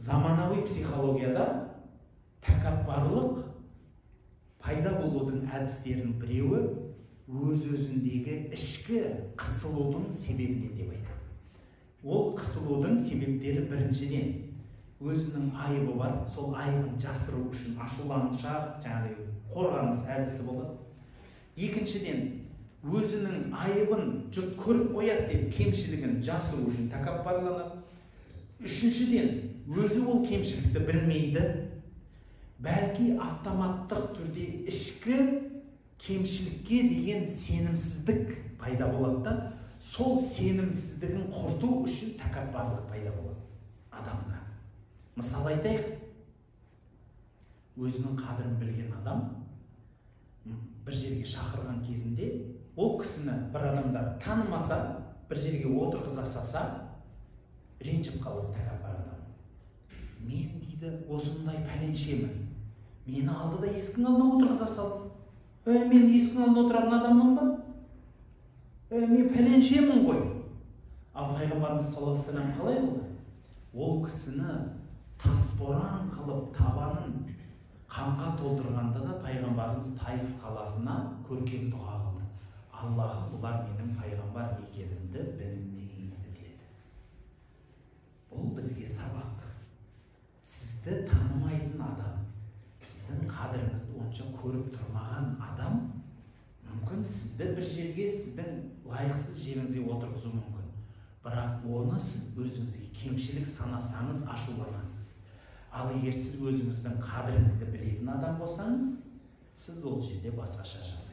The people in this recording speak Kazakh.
Заманауи психологияда тәкаппарлық пайда болудың әдістерінің біреуі өз-өзіндегі ішкі қысылудың себебінен деп айтады. Ол қысылудың себептері біріншіден өзінің айыбы бар, сол айыбын жасыру үшін ашуланшақ, жаңағыдай қорғаныс әдісі болады. Екіншіден, өзінің айыбын жұрт көріп қояды деп кемшілігін жасыру үшін тәкаппарланады. Үшіншіден, өзі ол кемшілікті білмейді, бәлки автоматтық түрде ішкі кемшілікке деген сенімсіздік пайда болады да, сол сенімсіздігін құрту үшін тәкаппарлық пайда болады адамда. Мысал айтайық, өзінің қадірін білген адам бір жерге шақырған кезінде ол кісіні бір адамдар танымаса, бір жерге отырғыза салса, ренжіп қалады тәкаппар адам. Мен дейді осындай пәленшемін, мені алды да есіктің алдына отырғыза салды. Мен есіктің алдына отыратын адаммын ба? Мен пәленшемін ғой. Ал пайғамбарымыз саллаллаху алейхи уассалам қалай қылды? Ол кісіні тасборан қылып табанын қанға толтырғанда да пайғамбарымыз Таиф қаласына көркем дұға қылды. Аллахым, бұлар менің пайғамбар екенімді білмейді деді. Бұл бізге сабақ. Сізді танымайтын адам, сіздің қадіріңізді онша көріп тұрмаған адам мүмкін сізді бір жерге, сіздің лайықсыз жеріңізге отырғызуы мүмкін. Бірақ оны сіз өзіңізге кемшілік санасаңыз ашуланасыз. Ал егер сіз өзіңіздің қадіріңізді білетін адам болсаңыз, сіз ол жерде басқаша жасайсыз.